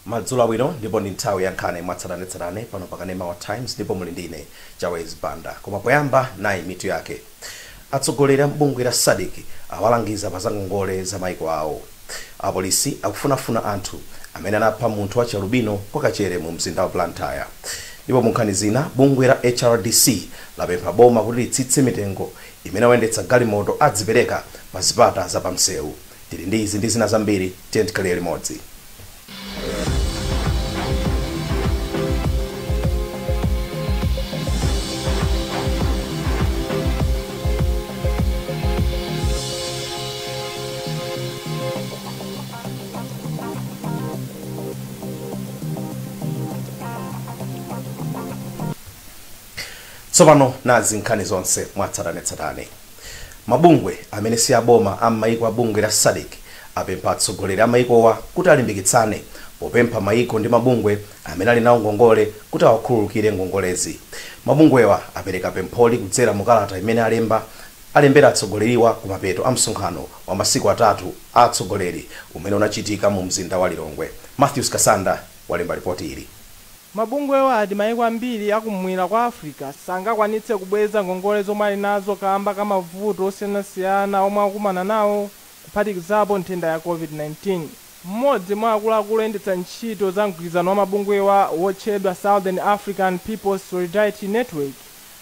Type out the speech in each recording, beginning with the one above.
Madzulo abwino, ndipo ndi nthawi ya nkhani mwatsatanetsatane pano pakanema wa Times, ndipo muli ndine Chawezi Banda. Koma poyamba, nayi mitu yake. Atsogoleri a bungwe la SADC awalangiza pa zangongole za maiko awo. Apolisi akufunafuna anthu amene anapha munthu wa chialubino kwa Kachere mu mzinda wa Blantyre. Ndipo mu nkhani zina, bungwe la HRDC lapempha boma kuti litsitse mitengo imene oyendetsa galimoto adzipereka pa zipata za pamsewu. Tili ndi izi ndi zina zambiri, tiye tikhalire limodzi. Tsopano nazi nkhani zonse mwatsatanetsatane. Mabungwe amene si aboma a maiko a bungwe la SADC apempha atsogoleri a maikowa kuti alimbikitsane popempha maiko ndi mabungwe amene ali nawo ngongole kuti awakhululukire ngongolezi. Mabungwewa apereka pempholi kudzera mu kalata imene alembera atsogoleriwa kumapeto a msonkhano wa masiku 3 a atsogoleri umene unachitika mu mzinda wa Lilongwe. Matthews Kasanda walemba ripoti ili. Mabungwewa ati maiko ambiri akumwera kwa Africa sangakwanitse kubweza ngongole zomwe ali nazo kamba ka mavuto osiyanasiyana omwe akukumana nawo, kuphatikizapo nthenda ya COVID-19. Mmodzi mwa akuluakulu oyendetsa ntchito za mgwirizano wa mabungwewa wotchedwa Southern African People's Solidarity Network,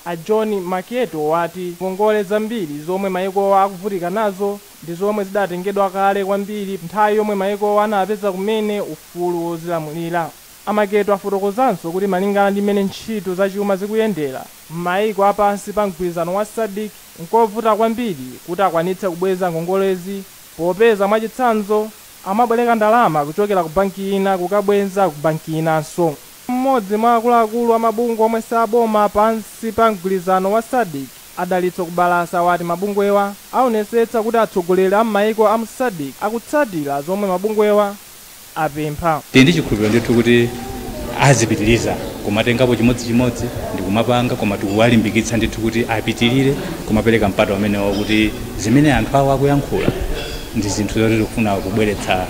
a John Maketo, wati ngongole zambiri zomwe maikowa akuvutika nazo ndi zomwe zidatengedwa kale kwambiri nthawi yomwe maikowa anapeza kumene ufulu wozilamulira. Amaketo afotokozanso kuti malingana ndi mmene ntchito zachuma zikuyendera m'mayiko apansi pa mgwirizano wa SADC, nkovuta kwambiri kuti akwanitse kubweza ngongolezi, popeza mwachitsanzo amabwereka ndalama kuchokera ku banki ina kukabweza ku banki inanso. Mmodzi mwa akuluakulu amabungwe omwe saboma pansi pa mgwirizano wa SADC, Adalitso Kubalasa, wati mabungwewa aonetsetsa kuti atsogoleri a m'mayiko a mu SADC akutsatira zomwe mabungwewa apempha. Tili ndi chikhulupiriro ndithu kuti azipitiriza kumatengapo chimodzimodzi ndi kumapanga, koma tikuwalimbikitsa ndithu kuti apitirire kumapereka mpata umenewo kuti zimene anthu awo akuyankhula ndi zinthu zoti tikufuna kubweretsa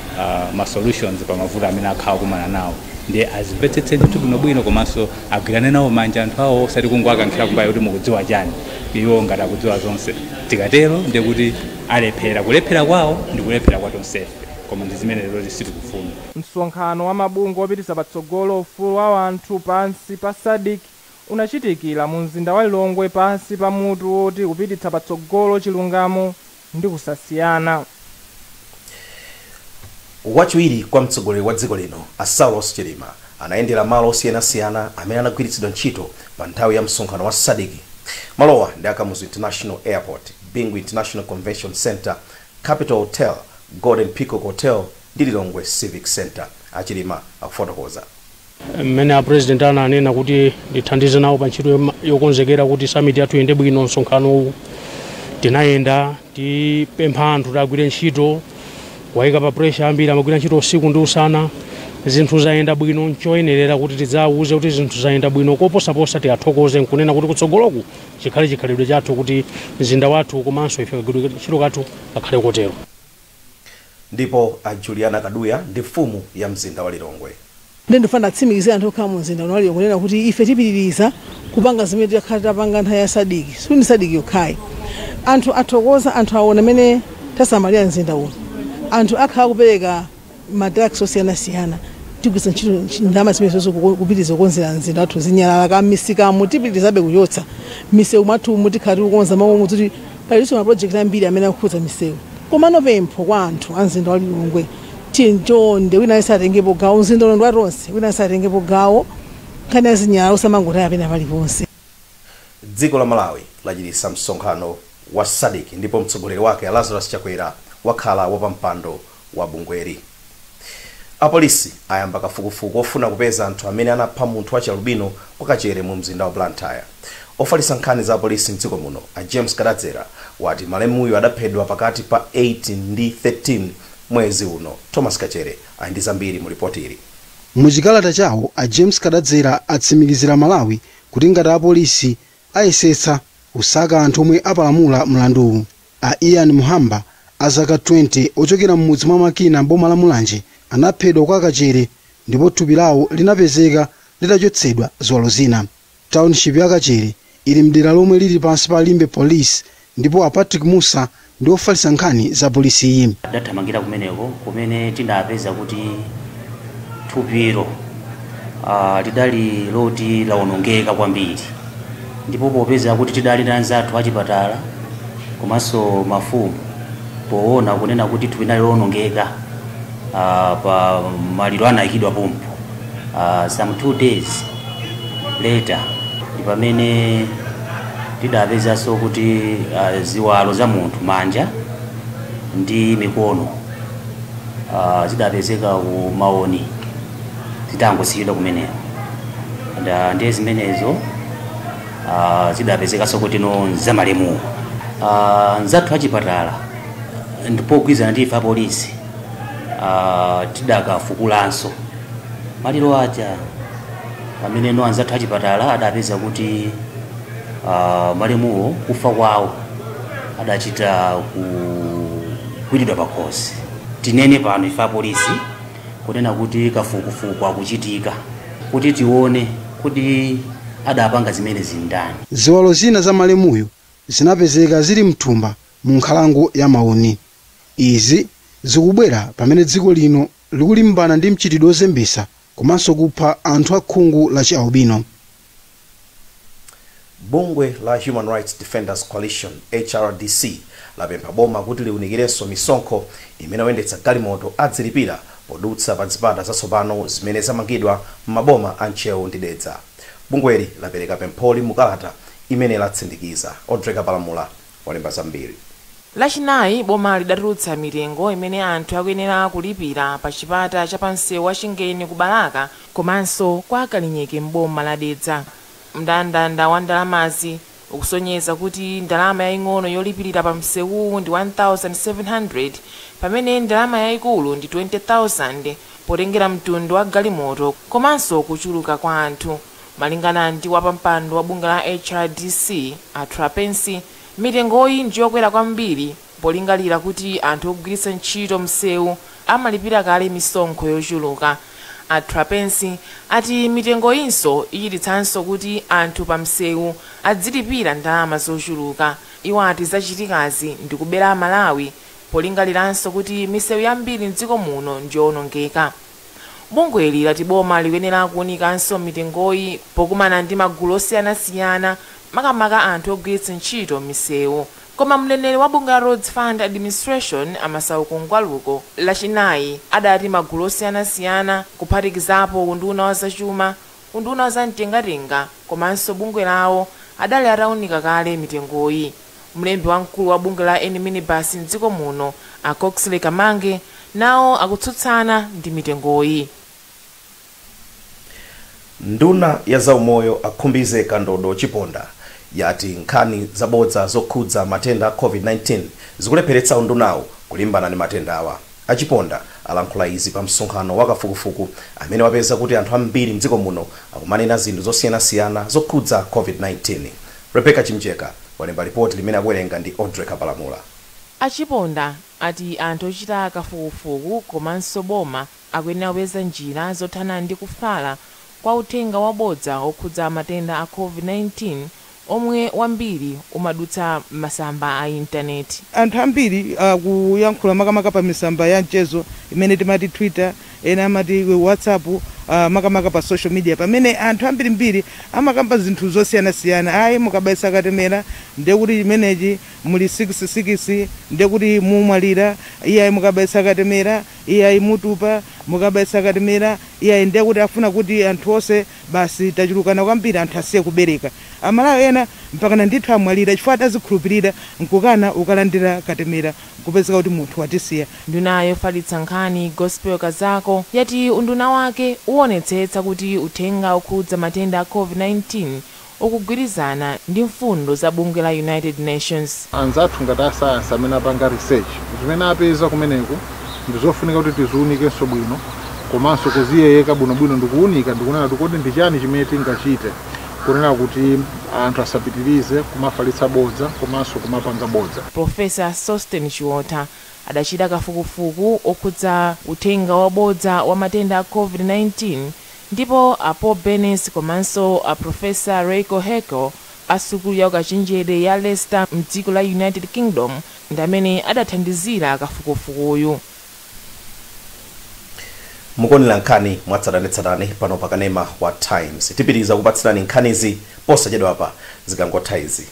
ma solutions pa mavuto amene akhala akumana nawo, ndi azimvetsetse ndithu bwinobwino, komanso agwirane nawo manja anthu awo, osati kungowakankhira kumbali kuti mukudziwa chani, iwo ngati akudziwa zonse. Tikatero ndiye kuti alephera, kulephera kwawo ndi kulephera kwa tonsefe, koma ndi zimene lero sitikufuna. Msonkhano wa mabungwe opititsa patsogolo ufulu wa anthu pansi pa SADC unachitikira mu mzinda wa Lilongwe pansi pa mutu woti kupititsa patsogolo chilungamo ndi kusasiyana. Wachiwiri kwa mtsogoleri wa dziko lino a Saulos Chilima anayendera malo osiyanasiyana amene anagwiritsidwa ntchito pa nthawi ya msonkhano wa SADC. Malowa ndi Kamuzu International Airport, Bingu International Convention Center, Capital Hotel, Golden Peacock Hotel ndi Lilongwe Civic Center. Achilima akufotokoza. Mmene a president ananena kuti ndithandize nawo pa ntchito yokonzekera kuti summit yathu iyende bwino, msonkhano uwu, tinayenda tipempha anthu kuti agwire ntchito, kuwayika pa pressure. Ambiri amagwira ntchito usiku ndi usana. Zinthu zayenda bwino. Nchoyenerera kuti tidzawuze kuti zinthu zayenda bwino koposaposa, tiyathokoze nkunena kuti kutsogoloku chikhale chikhalidwe chathu kuti mzinda wathu komanso ife kagwiridwe ntchito kathu kakhale kotero. Ndipo a Juliana Kaduya ndi mfumu ya mzinda wa Lilongwe. Ndi ndifuna atsimikizire anthu okhala mu mzinda uno wa Lilongwe kunena kuti ife tipitiriza kupanga zimene takhala tapanga nthawi ya SADC. Sikuti SADC yokhayi, anthu athokoza, anthu aona amene tasamalira mzinda uno. Anthu akhala kupereka ma tax osiyanasiyana, tigwiritsa ntchito ndalama zimenezo kupitiriza kukonzera mzinda wathu. Zinyalala kamisikamo tipitirizabe kuchotsa, misewu mwathu tikhala tikukonza makomo, kuti palinso ma project ambiri amene akukhudza misewu. Komano pempho kwa anthu a mzinda wa Lilongwe, chonde, wina aliyense atengepo gawo. Mzinda uno ndi watonse, wina aliyense atengepo gawo. Nkhani ya zinyalala, usamangotaya pena paliponse. Dziko la Malawi lachititsa msonkhano wa SADC ndipo mtsogoleri wake Lazarus Chakwera wakhala wapampando wa bungweri. Apolisi ayamba kafukufuku ofuna kupeza anthu amene anapha munthu wa chialubino kwa Kachere mu mzinda wa Blantyre. Ofalitsa nkhani za apolisi mdziko muno a James Kadadzera wati malemuyo adaphedwa pakati pa 8 ndi 13 mwezi uno. Thomas Kachere ali ndi zambiri mu ripoti ili. Muchikalata chawo, a James Kadadzera atsimikizira Malawi kuti ngati apolisi ayesetsa kusaka anthu omwe apalamula mlanduwu. A Ian Muhamba a zaka 20 ochokera m'mudzi mwa Makina, boma la Mulanje, anaphedwa kwa Kachere Ndipo thupi lawo linapezeka litachotsedwa ziwalo zina. Township ya Kachere ili mdera lomwe lili pansi pa Limbe Police, ndipo a Patrick Musa ndi ofalitsa nkhani za polisi iyi. Adathamangira kumeneko kumene tinapeza kuti thupilo lidali loti lawonongeka kwambiri, ndipo popeza kuti tidali ndi anzathu achipatala komanso mafumu, poona kunena kuti thupi linali lowonongeka, pa maliro anayikidwa pompo, some 2 days later ndi pamene tidapezanso kuti ziwalo za munthu, manja ndi mikono, zidapezeka ku Maoni zitangosiyidwa kumeneko. Ndiye zimenezo zidapezekanso kuti no zamalemuwo. Nzathu achipatala ndipogwirizana ndi ife apolisi tidakafukulanso maliro aja, pamene no anzathu achipatala adapeza kuti malemuwo kufa kwawo adachita kugwiridwa pakhosi. Tinene pano ife apolisi kunena kuti kafukufuku akuchitika kuti tione kuti adapanga zimene zindani. Ziwalo zina za malemuyo zinapezeka zili mthumba mu nkhalango ya Maoni. Izi zikubwera pamene dziko lino likulimbana ndi mchitidwe ozembesa komanso kupha anthu akhungu la chialubino. Bungwe la Human Rights Defenders Coalition, HRDC, lapempha boma kuti liwunikirenso misonkho imene oyendetsa galimoto adzilipira podutsa pa zipata zatsopano zimene zamangidwa m'maboma a Ntcheu ndi Dedza. Bungweli lapereka pempholi mukalata imene latsindikiza. Audrey Kapalamula walemba zambiri. Lachinayi boma lidatulutsa mitengo imene anthu akuyenera kulipira pa chipata cha pamsewu wa Chingeni ku Balaka komanso kwa Kalinyeke m'boma la Dedza. Mndandanda wa ndalamazi ukusonyeza kuti ndalama yaying'ono yolipirira pa msewuwu ndi 1700, pamene ndalama yayikulu ndi 20,000, potengera mtundu wa galimoto komanso kuchuluka kwa anthu. Malingana ndi wapampando wa bungwe la HRDC, a Trapence, mitengoyi ndiyokwera kwambiri polingalira kuti anthu ogwiritsa ntchito msewu amalipira kale misonkho yochuluka. A Trapence ati mitengoyinso ichititsanso kuti anthu pa msewu adzilipira ndalama zochuluka. Iwo ati zachitikazi ndikubera Amalawi, polingaliranso kuti misewu yambiri mdziko muno ndiyowonongeka. Bungweli lati boma likuyenera kuwunikanso mitengoyi pokumana ndi magulu osiyanasiyana, makamaka anthu ogwiritsa ntchito misewu. Koma mneneri wa bungwe la Roads Fund Administration, Amasauko Ngwaluko, Lachinayi adati magulu osiyanasiyana, kuphatikizapo unduna wa zachuma, unduna wa zamtengatenga komanso bungwe lawo, adali atawunika kale mitengoyi. Mlembi wamkulu wa bungwe la eni minibus mdziko muno, a Coxley Kamange, nawo akutsutsana ndi mitengoyi. Nduna ya zaumoyo, Akhumbize Kandodo Chiponda, yati nkhani zabodza zokhudza matenda a COVID-19 zikulepheretsa undunawo kulimbana ndi matenda awa. Achiponda alankhula izi pa msonkhano wa kafukufuku amene wapeza kuti anthu ambiri mdziko muno akumanena zinthu zosiyanasiyana zokhudza COVID-19. Rebecca Chimcheka walemba ripoti limene akuwerenga ndi Audrey Kapalamula. Achiponda ati anthu ochita kafukufuku komanso boma akuyenera kupeza njira zothana ndi kufala kwa uthenga wabodza okhudza matenda a COVID-19 omwe wambiri umadutsa masamba a intaneti. Anthu ambiri akuyankhula makamaka pa misamba ya mchezo imene timati Twitter, ena amati WhatsApp, makamaka pa social media, pamene anthu ambirimbiri amakamba zinthu zosiyanasiyana. Ayi, mukabayisa katemera ndiye kuti chimenechi muli 66, ndiye kuti mumwalira. Iyayi, mukabayisa katemera, iyayi, mutupa. Mukabayisa katemera, iyayi, ndiye kuti afuna kuti anthu onse basi tachulukana kwambiri, anthu asiye kubereka. Amalawi ena mpakana ndithu amwalira chifukwa adazikhulupirira nkukana ukalandira katemera, nkupezeka kuti munthu watisiya. Nduna yofalitsa nkhani, Gospel Kazako, yati unduna wake uwonetsetsa kuti uthenga okhudza matenda a COVID-19 ukugwirizana ndi mfundo za bungwe la United Nations. Anzathu ngati asayansi amene apanga research, zimene apeza kumeneku ndizofunika kuti tiziwunikenso bwino komanso kuziyeyeka bwinobwino ndikuwunika ndikunena kuti kodi ndi chani chimene tingachite kunena kuti anthu asapitirize kumafalitsa bodza komanso kumapanga bodza. Profesa Sosten Chiotha Adachita kafukufuku okhudza uthenga wabodza wa matenda a COVID-19, ndipo a Paul Benes komanso a Professor Reiko Heko a sukulu ya ukachenjede ya Leicester mdziko la United Kingdom ndi amene adathandizira kafukufukuyu. Mukuonera nkhani mwatsatanetsatane pano pakanema wa Times. Tipitiriza kupatsirani nkhanizi posachedwapa zikangotha izi.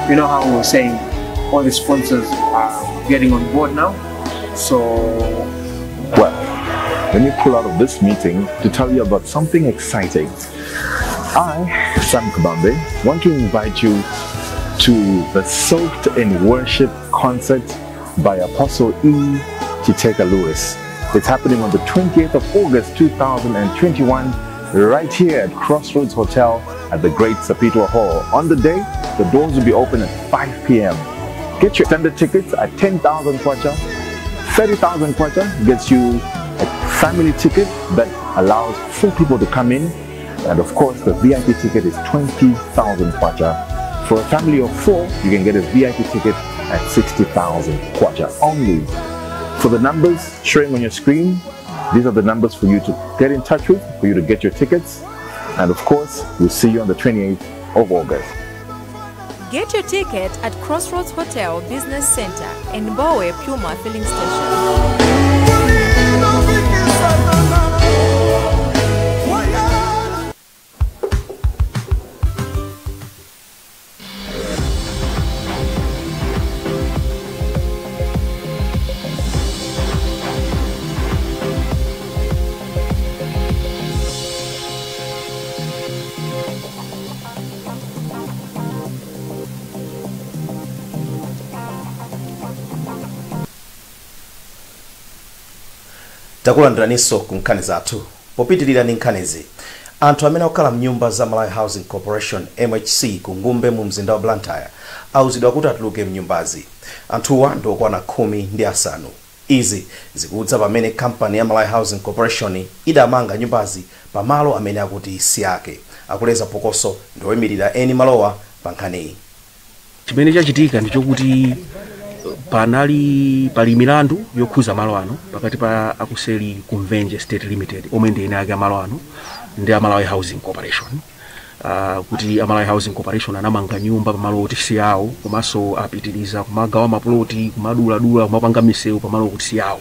You know how we were saying all the sponsors are getting on board now, so... Well, let me pull out of this meeting to tell you about something exciting. I, Sam Kabambe, want to invite you to the Soaked in Worship concert by Apostle E. Chiteka Lewis. It's happening on the 20th of August 2021, right here at Crossroads Hotel at the Great Sapitwa Hall. On the day, the doors will be open at 5 p.m. Get your standard tickets at 10,000 kwacha. 30,000 kwacha gets you a family ticket that allows 4 people to come in. And of course, the VIP ticket is 20,000 kwacha. For a family of 4, you can get a VIP ticket at 60,000 kwacha only. For the numbers showing on your screen, these are the numbers for you to get in touch with, for you to get your tickets. And of course, we'll see you on the 28th of August. Get your ticket at Crossroads Hotel Business Center and Mbowe Puma Filling Station. Takulandiraninso ku nkhani zathu. Popitirira ndi nkhanizi, anthu amene akukhala mnyumba za Malawi Housing Corporation MHC ku Ngumbe mu mzinda wa Blantyre awuzidwa kuti atuluke mnyumbazi. Anthuwa ndi okwana 15. Izi zikudza pamene kampani ya Malawi Housing Corporation idamanga nyumbazi pamalo amene akuti si ake. Akuleza phokoso ndi oyimirira eni malowa pa nkhaniyi. Chimene chachitika ndichokuti pali milandu yokhuza malo ano pakati pa akuseli Kumvenje State Limited omwe ndi ene ake amalo ano ndi Malawi Housing Corporation. Kuti Malawi Housing Corporation anamanga nyumba pamalo oti si awo, komanso apitiriza kumagawa maploti, kumaduladula, kumapanga misewu pamalo oti si awo.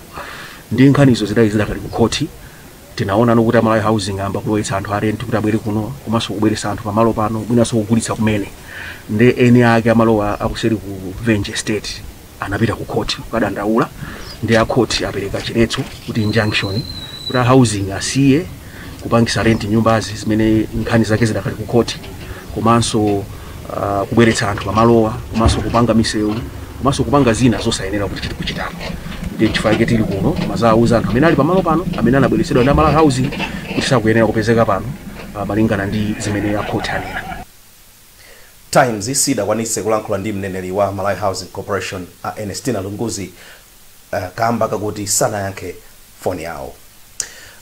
Ndi nkhanizo zidali zidakali ku khoti. Tinaona nokuti Malawi Housing amba kulowetsa anthu a rent kuti abwere kuno, komanso kubweretsa anthu pamalo pano, mwinanso kugulitsa kumene. Ndi ene ake amalowa akuseli Kumvenje State anapita ku court kukadandaula, ndi a court apereka chiletso kuti injunction kuti a housing asiye kupangisa rent nyumbazi zimene nkhani zake zidakali ku court, komanso kubweretsa anthu pamalowa, komanso kupanga misewu, komanso kupanga zina zosayenera kuti chiti kuchitako. Ndi chifukwa chake tili kuno mazauza anthu amene ali pamalo pano amene anabweretsedwa ndi Malawi Housing kuti sakuyenera kupezeka pano malingana ndi zimene a court anena. Times sidakwanitse kulankhula ndi mneneri wa Malawi Housing Corporation a Ernestina Lunguzi kamba kakuti sanayankhe foni yawo.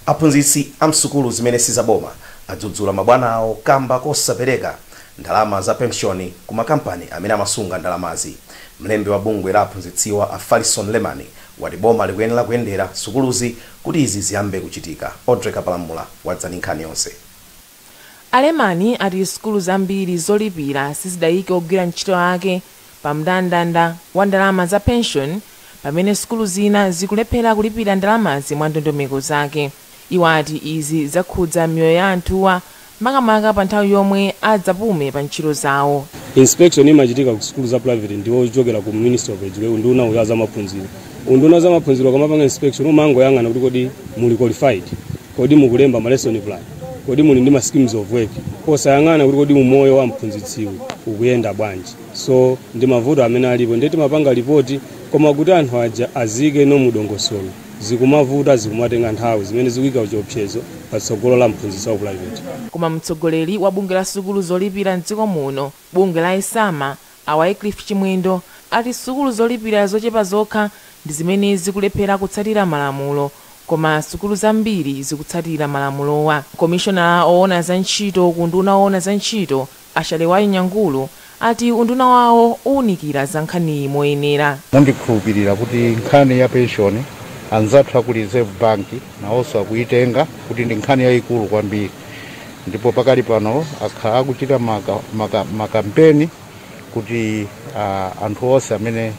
Aphunzitsi amsukulu zimene sizaboma adzudzula mabwana awo kamba kosapereka ndalama za penshoni ku makampani amene amasunga ndalamazi. Mlembi wa bungwe la aphunzitsiwa a Farison Lemani wati boma likuyenera kuyendera sukuluzi kuti izi ziyambe kuchitika. Audrey Kapalamula wadzani nkhani yonse. Alemani ati sukulu zambiri zolipira sizidayike ogwira ntchito ake pa mndandanda wa ndalama za pension, pamene sukulu zina zikulephera kulipira ndalamazi mwa ndondomeko zake. Iwo ati izi zakhudza miyoyo ya anthuwa makamaka pa nthawi yomwe adzapume pa ntchito zawo. Inspection imachitika ku sukulu za private ndiwo ochokera ku Ministry of Education, nduna uya za maphunziro. Unduna za maphunziro kamapanga inspection umangoyang'ana kuti kodi muli qualified, kodi mukulemba ma lesson plan, kodi muli ndi ma schemes of work, osayang'ana kuti kodi umoyo wa mphunzitsiwe ukuyenda bwanji. So ndi mavuto amene alipo, ndiye timapanga ripoti koma kuti anthu aja azike no mudongosolo Zikumavuta, zikumatenga nthawi zimene zikuyika chiopsezo patsogolo la mphunzitsi wa private. Koma mtsogoleri wa bungwe la sukulu zolipira mdziko muno, bungwe la ESAMA, a Wycliffe Chimwendo, ati sukulu zolipira zochepa zokha ndi zimene zikulephera kutsatira malamulo, koma sukulu zambiri zikutsatira malamulowa. Komishonala oona za ntchito ku unduna oona za ntchito, a Shalewayo Nyangulu, ati unduna wawo uwunikira za nkhaniyi moyenera. Mundikhulupirira kuti nkhani ya pension, anzathu aku Reserve Bank nawonso akuitenga kuti ndi nkhani yayikulu kwambiri, ndipo pakali pano akhala akuchita makampeni kuti anthu onse amene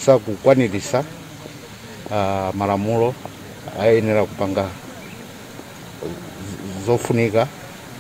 sakukwanirisa malamulo ayenera kupanga zofunika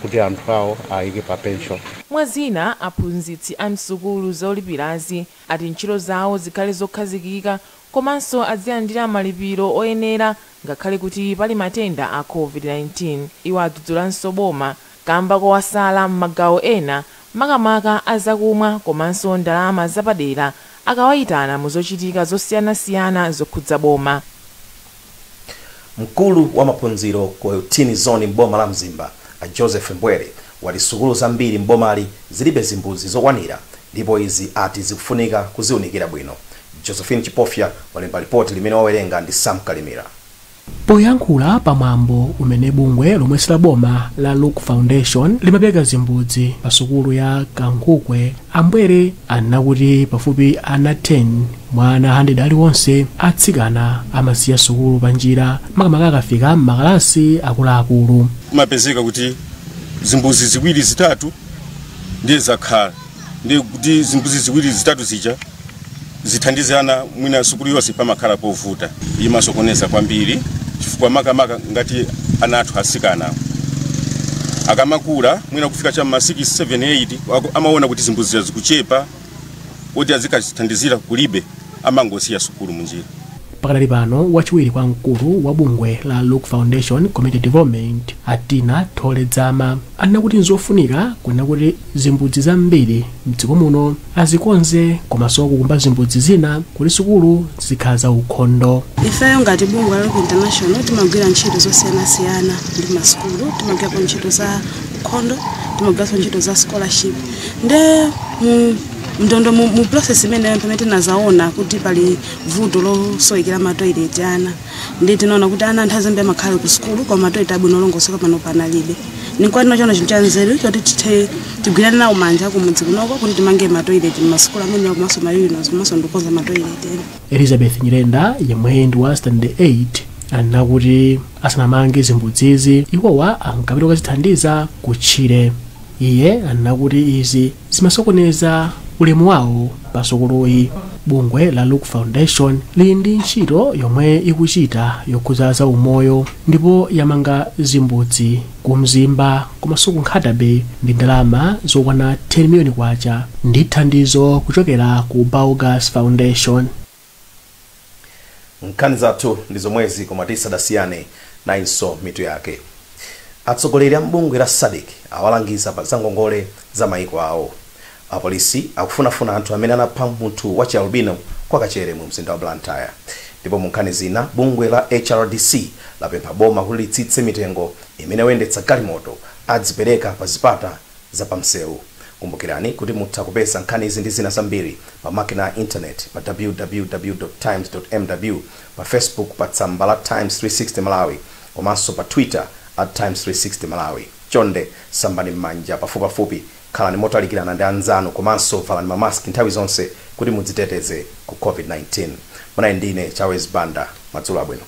kuti anthu awo ayike pa pension. Mwazina, aphunzitsi a msukulu zolipirazi ati ntchito zawo zikhale zokhazikika komanso azilandira malipiro oyenera ngakhale kuti pali matenda a COVID-19. Iwo adzudzulanso boma kamba kowasala m'magawo ena, makamaka azakumwa komanso ndalama zapadera akawayitana mu zochitika zosiyanasiyana zokhudza boma. Mkulu wa maphunziro ku Euthini Zone m'boma la Mzimba, a Joseph Mbwere, wati sukulu zambiri m'bomali zilibe zimbudzi zokwanira, ndipo izi ati zikufunika kuziwunikira bwino. Josephine Chipofya walemba ripoti limene wawerenga ndi Sam Kalimira. Poyankhula pamwambo umene bungwe lomwe la boma la Look Foundation limapereka zimbudzi pa sukulu ya Kankhukwe, Ambwere anena kuti pafupi ana 10 mwa ana 100 aliwonse atsikana amasiya sukulu pa njira, makamaka akafika m'makalasi akuluakulu. Kumapezeka kuti zimbuzi ziwiri zitatu ndiye zakhala, ndiye kuti zimbuzi ziwiri zitatu zija zithandize ana mwina sukulu yonse, pamakhala povuta. Imasokoneza kwambiri chifukwa makamaka ngati ana athu asikana akamakula mwina kufika cha ma 6 7 8, amaona kuti zimbuzi zikuchepa, kuti azikazithandizira kulibe, amangosiya sukulu munjira. Pakadali pano, wachiwiri kwa mkulu wa bungwe la Look Foundation Community Development, Atina Tholedzama, anena kuti nzofunika kunena kuti zimbudzi zambiri mdziko muno azikonze komanso kukumba zimbudzi zina kuti sukulu zikhala za ukhondo. Ifeyo ngati bungwe la Look International timagwira ntchito zosiyanasiyana ndi masukulu. Timagwirapo ntchito za ukhondo, timagwiranso ntchito za scholarship. Nde mu mndondo mu process imeneyo, pamene tinazaona kuti pali vuto losowekera ma toilet ana, ndi tinaona kuti ana nthawi zambiri amakhala ku sukulu koma ma toilet abwino olongosoka pano panalibe. Nikuwa tinachiona chinthu cha nzeru choti tithe tigwirane nawo manja kumudzi kunoko kuti timange ma toilet m'masukulu amenewa komanso ma urinals komanso ndikukonza ma toilet ena. Elizabeth Nyirenda, yemwe ndi wa standard 8, anena kuti asanamange zimbudzizi iwowa ankapita kukazithandiza kutchire. Iye anena kuti izi zimasokoneza ulemu wawo pa sukuluyi. Bungwe la Look Foundation lili ndi ntchito yomwe ikuchita yokhudza za umoyo, ndipo yamanga zimbudzi ku Mzimba komanso ku Nkhata Bay ndi ndalama zokwana 10 miliyoni kwacha ndi thandizo kuchokera ku Baugas Foundation. Nkhani zathu ndi zomwezi, koma tisadasiyane, nayinso mitu yake. Atsogoleri a mbungwe la SADC awalangiza pa zangongole za maiko awo. Apolisi akufunafuna anthu amene anapha munthu wa chialubino kwa Kachere mu mzinda wa Blantyre. Ndipo mu nkhani zina, bungwe la HRDC lapempha boma kuti litsitse mitengo imene oyendetsa galimoto adzipereka pa zipata zapamsewu. Kumbukirani kuti mutha kupeza nkhani izi ndi zina zambiri pa makina a internet pa www times mw, pa Facebook pa tsamba la Times 360 Malawi, komanso pa Twitter @Times360Malawi. Chonde sambani m'manja pafupipafupi, khalani motalikirana ndi anzanu, komanso valani mamaski nthawi zonse kuti mudziteteze ku COVID-19. Munali ndine Chawez Banda. Madzulo abwino.